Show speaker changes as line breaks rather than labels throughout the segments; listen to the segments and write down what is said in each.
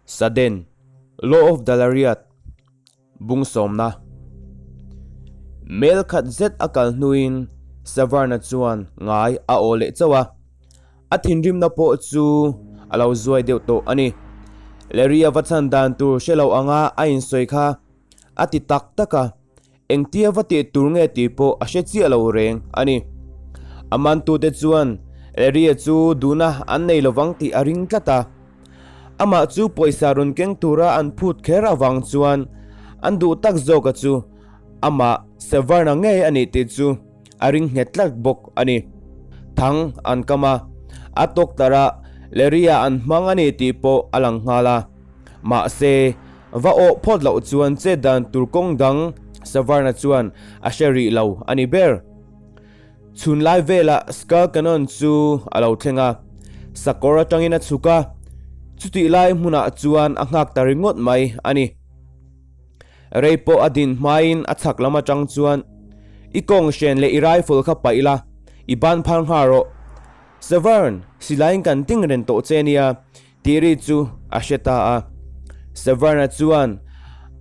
Sudden, Law of the Lariat, Bung sawmna. Mel khat zet a kal hnuin Savarna chuan ngai a aw leh chauh a, a thinrimna pawh chu a lo zuai deuh tawh a ni. Larry-a va chhan dan tur hre lo anga a insawi kha a ti tak tak a, Engtia va tih tur nge tih pawh a hre chiah lo reng a ni. A mantute chuan Larry-a chu duhna an nei lovang tih a ring tlat a. Amah chu pawisa rawn keng tura an phut kher avang chuan an duh tak zawka chu amah Severna ngei a nih tih chu a ring nghet tlat bawk a ni. Thang an kam a, a tawktarah Larry-a an hmang a ni tih pawh a lang nghal a. Mahse, va awh phawt loh chuan chet dan tur kawng dang Savarna chuan a hre rih lo a ni ber. Chhun lai velah Skull Cannon chu a lo thleng a, sakawr atangin a chhuk a, chutih lai hmunah chuan a nghak ta ringawt mai a ni. Rei pawh a din hmain a chhak lam atang chuan, I kawng hren leh i rifle kha paih la, i ban phar nghal rawh. Severn, silaiin kan ting reng tawh che nia, Tih ri chu a hre ta a. Severna chuan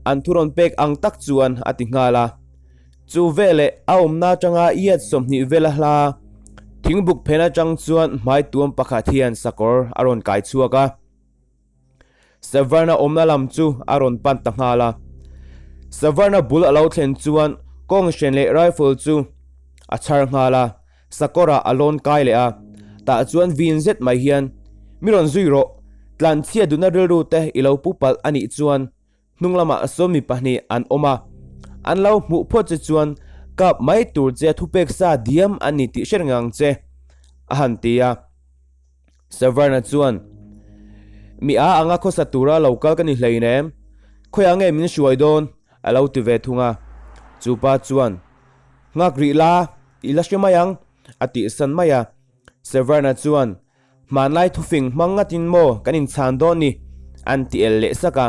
an thurawn pek ang tak chuan a ti nghal a. Chu veleh a awmna atanga iat 20 vela hla thingbuk phen atang chuan hmai tuam pakhat hian sakawr a rawn kai chhuak a. Severna awmna lam chu a rawn pan ta nghal a. Severna bul a lo thlen chuan kawng hren leh rifle chu a chhar nghal a. Sakawrah a lawn kai leh a, tah chuan vin zet mai hian, Mi rawn zui rawh, tlanchhia duhna rilru te i lo pu palh a nih chuan hnung lamah sawn mi pahnih an awm a, an lo hmuh phawt che chuan kap mai tur che thupek sa diam an ni tih hre reng ang che, a han ti a. Savarna chuan, Mi a anga khawsa tura lo kal ka ni hleinem, khawiah nge min hruai dawn? a lo ti ve thung a. Chu pa chuan, Nghak rih la, i la hre mai ang, a tih san mai a. Severna chuan, Hmanlai thufing hmang ngatin maw kan inchhan dawn ni? an ti el leh sak a.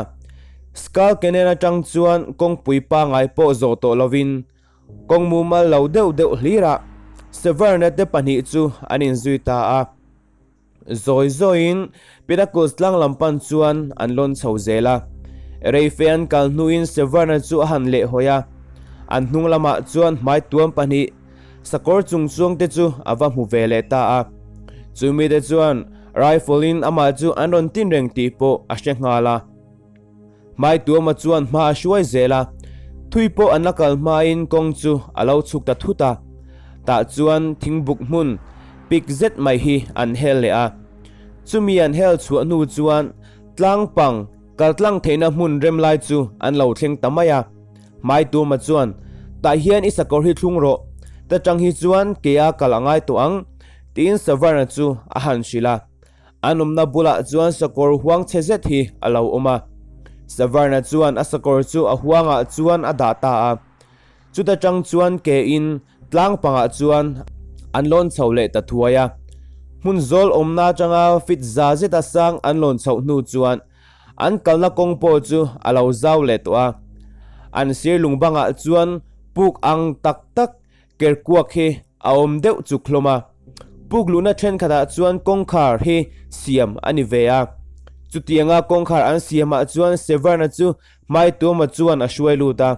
Skull Canyon atang chuan kawngpui pangai pawh zawh tawh lovin kawng mumal lo deuh deuh hlirah Severna te pahnih chu an inzui ta a. Zawi zawiin Pinnacles tlang lam pan chuan an lawn chho zel a. Reife an kal hnuin Severna chu a han lehhawi a, an hnung lamah chuan hmai tuam pahnih sakawr chung chuang te chu a va hmu ve leh ta a. Chumi te chuan rifle in amah chu an rawn tin reng tih pawh a hre nghal a. Hmai tuama chuan hma a hruai zel a, thui pawh an la kal hmain kawng chu a lo chhuk ta thut a. Tah chuan thingbuk hmun pik zet mai hi an hel leh a. Chumi an hel chhuah hnu chuan tlang pang kal tlang theihna hmun rem lai chu an lo thleng ta mai a. Hmai tuama chuan, Tah hian i sakawr hi thlung rawh, ta tang hi chuan keia kal a ngai tawh ang, tiin Savarna chu a han hrilh a. An awmna bulah chuan sakawr huang chhe zet hi a lo awm a. Savarna chuan a sakawr chu a huangah chuan a dah ta a. Chuta tang chuan ke in tlang pangah chuan an lawn chho leh ta thuai a. Hmun zawl awmna atanga fit za zeta sang an lawn chhoh hnu chuan an kalna kawng pawh chu a lo zau leh tawh a. An sir lung bangah chuan puk ang tak tak Kerkuak hi a awm deuh chuk hlawm a, puk luhna thenkhatah chuan kawngkhar hi siam a ni ve a. Chutianga kawngkhar an siamah chuan Severna chu Hmaituama chuan a hruai lut a,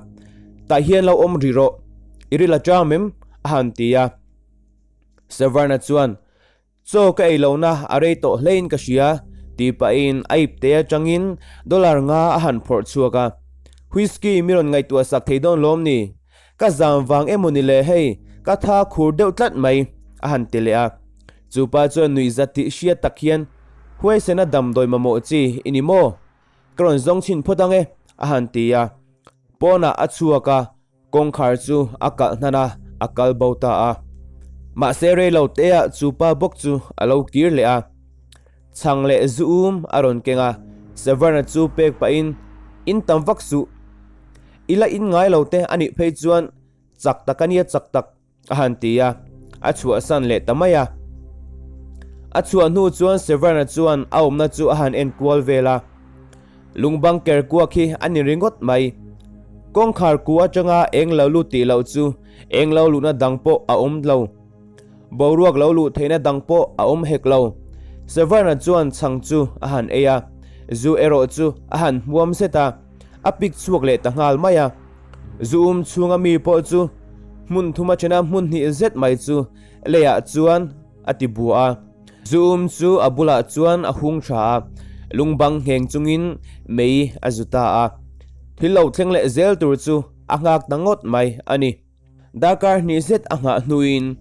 Tah hian lo awm ri rawh, i ril a chang mem? a han ti a. Severna chuan, Chaw ka ei lohna a rei tawh hlein ka hria, tih pahin a ipte atangin dollar nga a han phawrh chhuak a. Whisky mi rawn ngaihtuah sak thei dawn lawm ni? Ka zam vang emaw ni le hei, ka tha khur deuh tlat mai, a han ti leh a. Chu pa chuan nuihzat tih hriat tak hian, Huaisena damdawi mamawh chi i ni maw? Ka rawn zawng chhin phawt ang e, a han ti a. Pawnah a chhuak a, Kawngkhar chu a kalh hnan a, a kal bo ta a. Mahse rei lo teah chu pa bawk chu a lo kir leh a. Chhang leh zu um a rawn keng a, Severna chu pek pahin, In tam vak suh. I la in ngai lo te a nih phei chuan chak tak a nia chak tak. A han ti a, a chhuahsan leh ta mai a. A chhuah hnu chuan Severna chuan a awmna chu a han en kual vel a. Lungbang ker kuak hi a ni ringawt mai. Kawngkhar ku atanga eng lo lut tih loh chu eng lo luhna dang pawh a awm lo. Boruak lo luh theihna dang pawh a awm hek lo. Severna chuan chhang chu a han ei a. Zu erawh chu a han hmuam zet a, a pik chhuak leh ta nghal mai a. Zu um chhunga mi pawh chu hmun thuma thena hmun hnih zet mai chu leiah chuan a ti bua a. Zu um chu a bulah chuan a hung tha a, lungbang ngheng chungin mei a zu ta a. Thil lo thleng leh zel tur chu a nghak ta ngawt mai a ni. Darkar hnih zet a nghah hnuin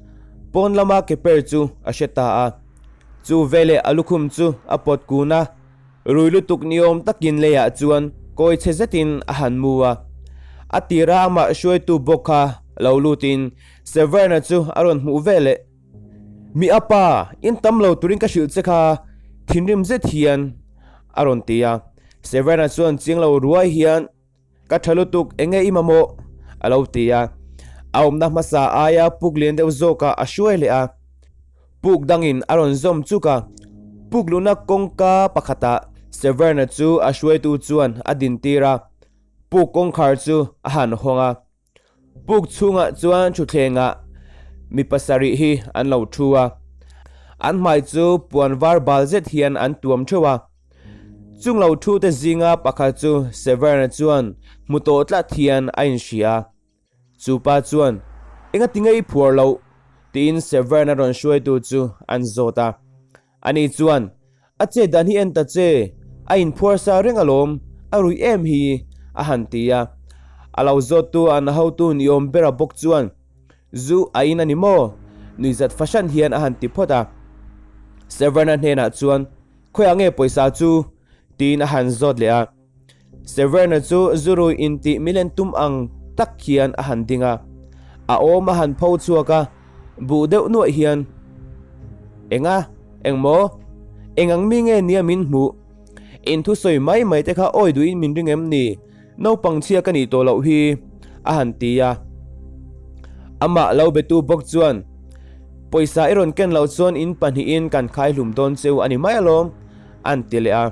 pawn lama ke per chu a hre ta a. Chu veleh a lukhum chu a pawt kun a, rui lutuk niawm takin leiah chuan kawi chhe zetin a han mu a. A tira amah hruaitu bawk kha lo lutin Severna chu a rawn hmuh veleh, Mi a pa, in tam lo turin ka hrilh che kha thinrim zet hian a rawn ti a. Severna chuan chiang lo ruai hian, Ka tha lutuk, enge i mamawh? a lo ti a. A awmna hmasa aia puk lian deuh zawkah a hruai leh a. Puk dangin a rawn zawm chuk a. Puk luhna kawngka pakhatah Severna chu a hruaitu chuan a dintir a. Puk kawngkhar chu a han hawng a. Puk chhungah chuan thutthlengah mi pasarih hi an lo thu a, an hmai chu puan var bal zet hian an tuam theuh a. Chung lo thu te zinga pakhat chu Severna chuan hmu tawh tlat hian a inhria a. Chu pa chuan, Engati nge i phuar loh? tiin Severna rawn hruaitu chu an zawt a. Ani chuan, A chet dan hi en ta che, a inphuar sa reng alawm, a rui em hi, a han ti a. A lo zawttu an hotu niawm bera bawk chuan, Zu a in a ni maw? Nuihzat fahran hian a han ti phawt a. Severna hnenah chuan, Khawiah nge pawisa chu? tiin a han zawt leh a. Severna chu zurui intih milen tum ang tak hian a han ding a, a awm a han pho chhuak a, buh deuh nuaih hian, Enga? Engmaw? Eng ang mi nge nia min hmuh? In thusawi mai mai te kha awi duhin min ring em ni? Naupang chhia ka nih tawh loh hi, a han ti a. Amah lo betu bawk chuan, Pawisa i rawn ken loh chuan in pahnihin kan khai hlum dawn cheu a ni mai alawm, an ti leh a.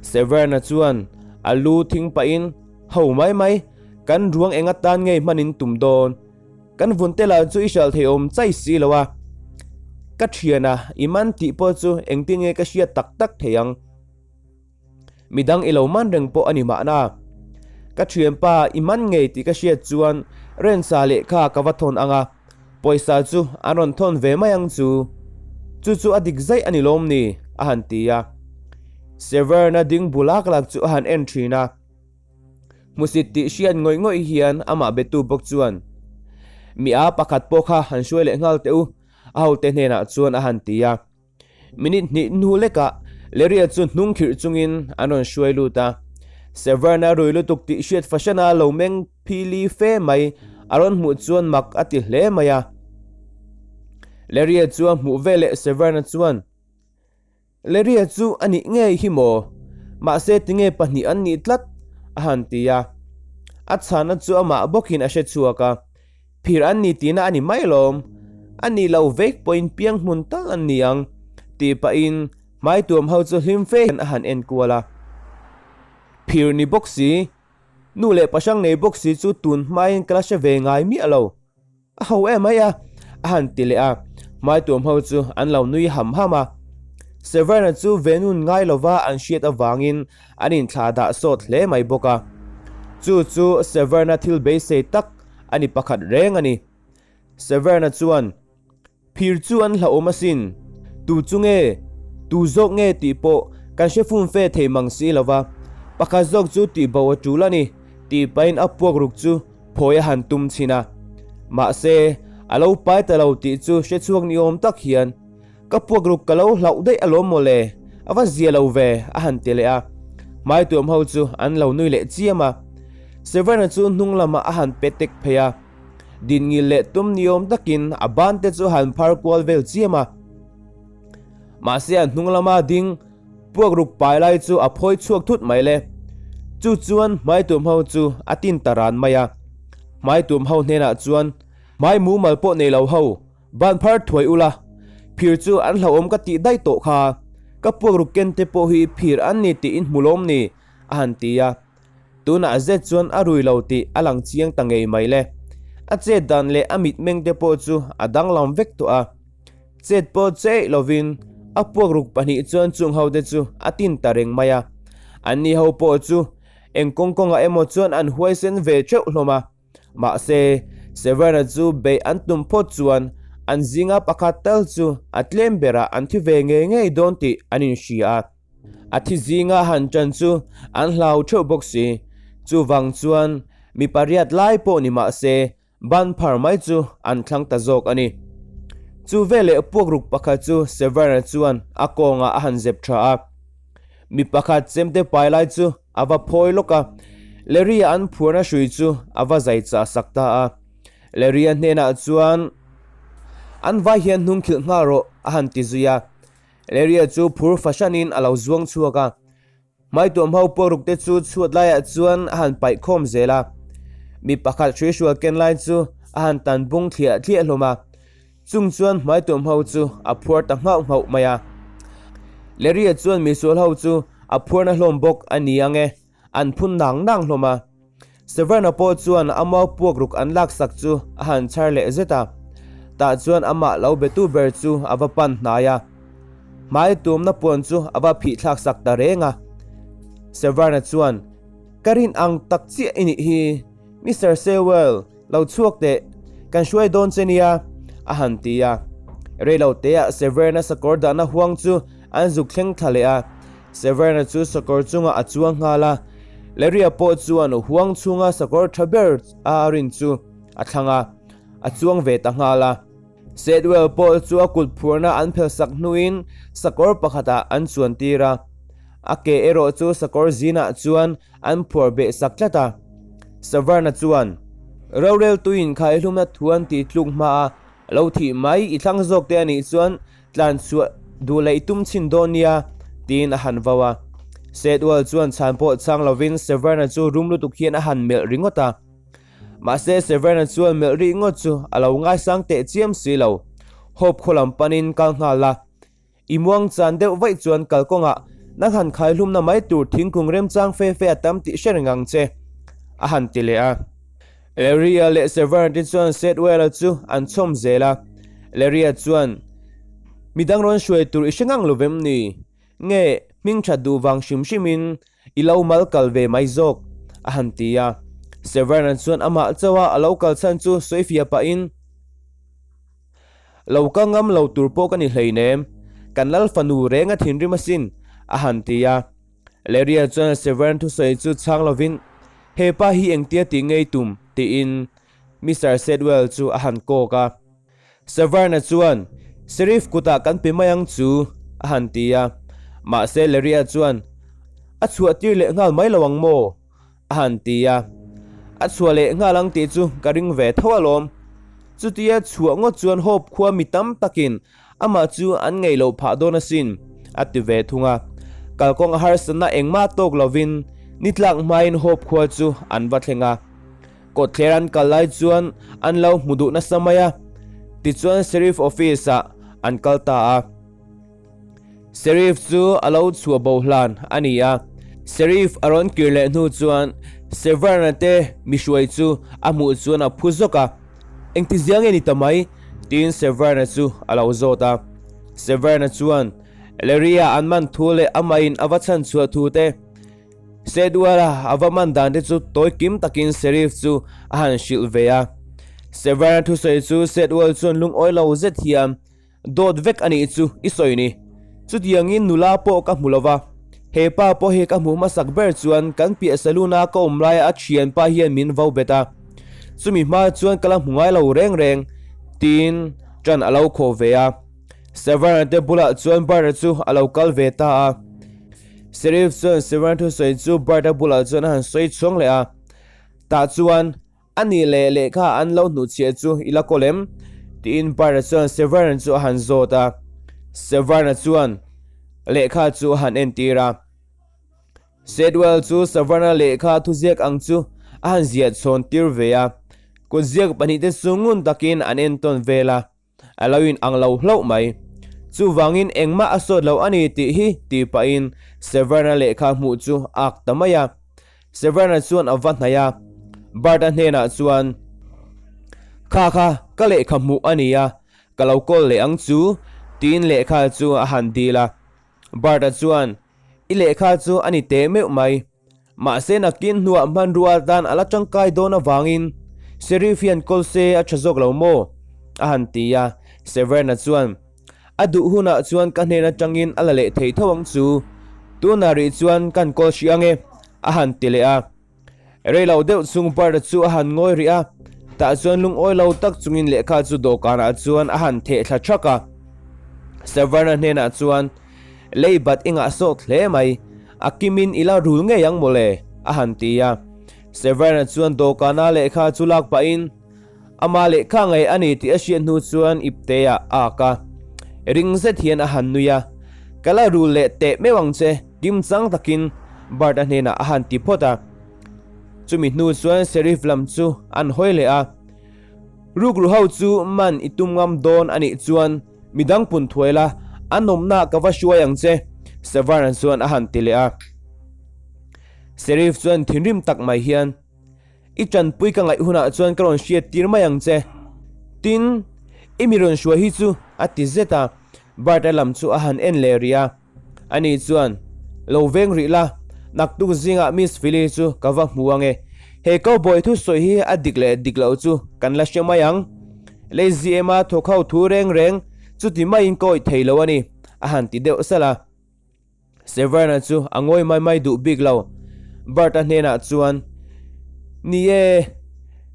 Severna chuan a lu thing pahin, Ho mai mai, kan ruang eng atan ngei hmanin tum dawn. Kan vun te lah chu i hral thei awm chai si lo a. Ka thiana i man tih pawh chu engtin nge ka hriat tak tak thei ang. Midang i lo man reng pawh a ni mahna. Ka thianpa i man ngei tih ka hriat chuan Rensa lehkha ka va thawn ang a. Pawisa chu an rawn thawn ve mai ang chu. Chu chu a dik zaih a ni lawm ni? a han ti a. Severna ding bu lak lak chu a han en thin a. Hmusit tih hriat ngawih ngawih hian amah betu bawk chuan, Mi a pakhat pawh kha han hruai leh nghal teh u, a hote hnenah chuan a han ti a. Minute hnih hnu lekah Leria chu hnung khirh chungin an rawn hruai lut a. Severna rui lutuk tih hriat fahran lo meng phili fe mai a rawn hmuh chuan mak a ti hle mai a. Leria chu a hmuh veleh Severna chuan, Leria chu a nih ngei hi maw? Mahse tinge pahnih an nih tlat? a han ti a. A chhana chu amah bawkin a hre chhuak a. Phir an ni tihna a ni mai lawm. A nih loh vek pawhin piang hmun tal an ni ang, tih pahin hmaituam ho chu hlim fe hian a han en kual a. Phir ni bawk si, nu leh pahrang nei bawk si chu tun hmain ka la hre ve ngai miah lo. A ho em mai a, a han ti leh a. Hmaituam ho chu an lo nui ham ham a. Severna chu venun ngai lova an hriat avangin an inthlah dah sawt hle mai bawk a. Chu chu Severna thil beisei tak a ni pakhat reng a ni. Severna chuan, Phir chu an hlauhawm asin, tu chu nge, tu zawk nge tih pawh kan hre fum fe thei mang si lo va, pakhat zawk chu tih bo a tul a ni, tih pahin a puak ruk chu phawi a han tum chhin a. Mahse, a lo pai ta lo tih chu hre chhuak ni awm tak hian, Ka puak ruk ka lo hlauh daih alawm mawle, a va zia lo ve, a han ti leh a. Hmaituam ho chu an lo nui leh chiam a. Severna chu hnung lamah a han pe tek phei a. Din ngil leh tum ni awm takin a ban te chu a han phar kual vel chiam a. Mahse a hnung lama ding puak ruk pai lai chu a phawi chhuak thut mai le. Chu chuan hmaituam ho chu a tin ta ran mai a. Hmaituam ho hnenah chuan hmai mumal pawh nei lo ho, Ban phar thuai ula, phir chu an hlauhawm ka tih daih tawh kha, ka puak ruk ken te pawh hi phir an ni tih in hmu lawm ni? a han ti a. Tunah zet chuan a rui lo tih a lang chiang ta ngei mai le. A chet dan leh a mitmeng te pawh chu a danglam vek tawh a. Chet pawh cheih lovin a puak ruk pahnih chuan chung ho te chu a tin ta reng mai a. Anni ho pawh chu eng kawng kawngah emaw chuan an huaisen ve theuh hlawm a. Mahse, Severn-a chu beih an tum phawt chuan an zinga pakhat tal chu a tlem berah an thi ve ngei ngei dawn tih an inhria a. A thi zinga han ṭan chu an hlau theuh bawk si. Chuvang chuan mi pariat lai pawh ni mah se, ban phar mai chu an thlang ta zawk a ni. Chu veleh puakruk pakhat chu Severn-a chuan a kawngah a han zep ṭha a. Mi pakhat chemte pai lai chu a va phawi lawk a, Larry-a an phuarna hrui chu a va zai chah sak ta a. Larry-a hnenah chuan, An vai hian hnung khilh nghal rawh, a han ti zui a. Larry-a chu phur fahranin a lo zuang chhuak a. Hmaituam ho puakruk te chu chhuat laiah chuan a han paih khawm zel a. Mi pakhat hruihrual ken lai chu a han tan bung thliah thliah hlawm a. Chung chuan hmaituam ho chu a phuar ta nghauh nghauh mai a. Larry-a chuan misual ho chu a phuarna hlawm bawk a ni ang e, an phun nang nang hlawm a. Severna pawh chuan a mau puak ruk an laksak chu a han chhar leh zet a. Tah chuan amah lo betu ber chu a va pan hnai a. Hmai tumna puan chu a va phih thlak sak ta reng a. Severna chuan, Ka rin ang tak chiah i nih hi, Mister Sewell, Lo chhuak teh, kan hruai dawn che nia, a han ti a. Reilo teah Severna sakawr dahna huang chu an zuk thleng thla leh a. Severna chu sakawr chungah a chuang nghal a. Larry-a pawh chuan huang chhunga sakawr tha ber a rin chu a thlang a, a chuang ve ta nghal a. Sedwell pawh chu a kut phurna an phelsak hnuin sakawr pakhatah an chuan tir a. A ke erawh chu sakawr zinah chuan an phuar beh sak tlat a. Savarna chuan, Rorel tuin khaihlumna thu an tih tluk hma a, lo thih mai i thlang zawk te a nih chuan tlan chhuah duh leh i tum chhin dawn nia, tiin a han vau a. Sedwell chuan chhan pawh chhang lovin Savarna chu rum lutuk hian a han melh ringawt a. Mahse Savarna chuan melh rih ngawt chu a lo ngaisang teh chiam si lo. Hope khaw lam panin kal nghal a. I muang chan deuh vaih chuan kalkawngah nang han khaihlumna mai tur thingkung remchang fe fe a tam tih hre reng ang che, a han ti leh a. Larry-a leh Severn te chuan Sedwell-a chu an chhawm zel a. Larry-a chuan, Midang rawn hruai tur i hre ngang lo vem ni? Nge hming that duh vang hrim hrimin i lo mal kal ve mai zawk? a han ti a. Severn-a chuan amah chauha a lo kal chhan chu sawifiah pahin, Lo ka ngam lo tur pawh ka ni hleinem, kan lal fanu reng a thinrim asin, a han ti a. Larry-a chuan Severn thusawi chu chhang lovin, He pa hi engtia tih ngei tum? tiin Mister Sedwell chu a han kawk a. Severn-a chuan, Sheriff kutah kan pe mai ang chu, a han ti a. Mahse Larry-a chuan, A chhuah tir leh nghal mai lo ang maw? A han ti a, a chhuah leh nghal ang tih chu ka ring ve tho alawm. Chutia chhuah ngawt chuan Hope khua mi tam takin amah chu an ngei loh phah dawn asin, a ti ve thung a. Kalkawng a harsatna engmah tawk lovin ni tlak hmain Hope khua chu an va thleng a. Kawtthler an kal lai chuan an lo hmu duh nasa mai a, tichuan Sheriff Office-ah an kal ta a. Sheriff chu a lo chhuah bo hlan a ni a, Sheriff a rawn kir leh hnu chuan Severn-a te mihruai chu a hmuh chuan a phu zawk a, Engti zia nge ni ta mai? tiin Severn-a chu a lo zawt a. Severn-a chuan Larry-a an man thu leh amahin a va chhan chhuah thu te, Sedwell-a a va man dan te chu tawi kim takin Sheriff chu a han hrilh ve a. Severn-a thusawi chu Sedwell chuan lungawi lo zet hian Dawt vek a nih chu i sawi ni. Chutiangin nula pawh ka hmu lo va, he pa pawh hi ka hmuh hmasak ber chuan kan piah saloon a ka awm laia a thianpa hian min vo bet a, chumi hma chuan ka la hmu ngai lo reng reng, tiin ṭan a lo khaw ve a. Severn-a te bulah chuan Bert-a chu a lo kal ve ta a. Sheriff chuan Severn thusawi chu Bert-a bulah chuan a han sawi chhuang leh a, tah chuan A nih leh lehkha an lo hnuhchhiah chu i la kawl em? tiin Bart-a chuan Severn chu a han zawt a. Severn-a chuan lehkha chu a han entir a. Sedwell chu Severn-a lehkha thuziak ang chu a han ziah chhawn tir ve a. Kutziak pahnihte chu ngun takin an entawn vel a. A lo in ang lo hlauh mai. Chuvangin engmah a sawt lo a ni tih hi tih pahin Severn-a lehkha hmuh chu a ak ta mai a. Severn-a chuan a va hnaih a, Bart-a hnenah chuan, Kha kha, ka lehkha hmuh a ni a, ka lo kawl leh ang chu, tiin lehkha chu a han dil a. Bart-a chuan, I lehkha chu a ni teh meuh mai. Mahse nakin hnuah hmanrua atan a la tangkai dawn avangin Sheriff hian kawl se a tha zawk lo maw? a han ti a. Severn-a chuan, A duh hunah chuan ka hnen atangin a la leh thei tho ang chu. Tunah rih chuan kan kawl hrih ang e, a han ti leh a. Rei lo deuh chung Bart-a chu a han ngawi rih a, tah chuan lungawi lo tak chungin lehkha chu dawhkanah chuan a han theh thla thak a. Savarna hnenah chuan, Lei bat i ngah sawt hle mai, a kimin i la rul ngei ang mawle, a han ti a. Savarna chuan dawhkana lehkha chu lak pahin, Ama lehkha ngei a ni tih a hriat hnu chuan ipte-ah a ak a. Ring zet hian a han nui a, Ka la rul leh teh meuh ang che, kimchang takin Bart-a hnenah a han ti phawt a. Chumi hnu chuan Sheriff lam chu an hawi leh a, Rukru ho chu man i tum ngam dawn a nih chuan midang pun thuai la, an awmnaah ka va hruai ang che, Severn-a chuan a han ti leh a. Sheriff chuan thinrim tak mai hian, I tanpui ka ngaih hunah chuan ka rawn hriat tir mai ang che. Tin, i mi rawn hruai hi chu a ti zet a, Bart-a lam chu a han en leh rih a. Ani chuan, Lo veng rih la, naktuk zingah Miss Philly chu ka va hmu ang e. He cowboy thusawi hi a dik leh dik loh chu kan la hre mai ang. Lazy Emma thawk ho thu reng reng chuti maiin ka awih thei lo a ni, a han ti deuh salh a. Severna chu a ngawi mai mai duh bik lo. Bert-a hnenah chuan, Ni e,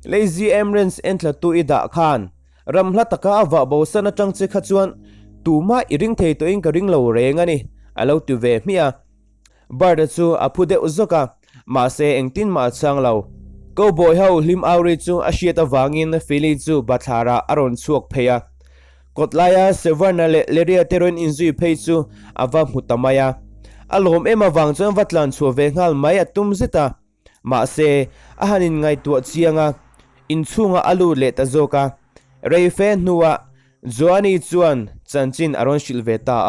Lazy Emrence enthlatu i dah khan ram hla taka a vah bosan atang che kha chuan tumah i ring thei tawhin ka ring lo reng a ni, a lo ti ve hmiah a. Bert-a chu a phu deuh zawk a, mahse engtin mah a chhang lo. Cowboy ho hlim au ri chu a hriat avangin Philly chu bathlarah a rawn chhuak phei a. Kawt laia Severna leh Leria te rawn inzui phei chu a va hmu ta mai a. A lawm em avang chuan va tlan chhuah ve nghal mai a tum zet a. Mahse, a han inngaihtuah chiang a, inchhungah a lut leh ta zawk a. Rei fe hnuah Joani chuan chanchin a rawn hrilh ve ta a.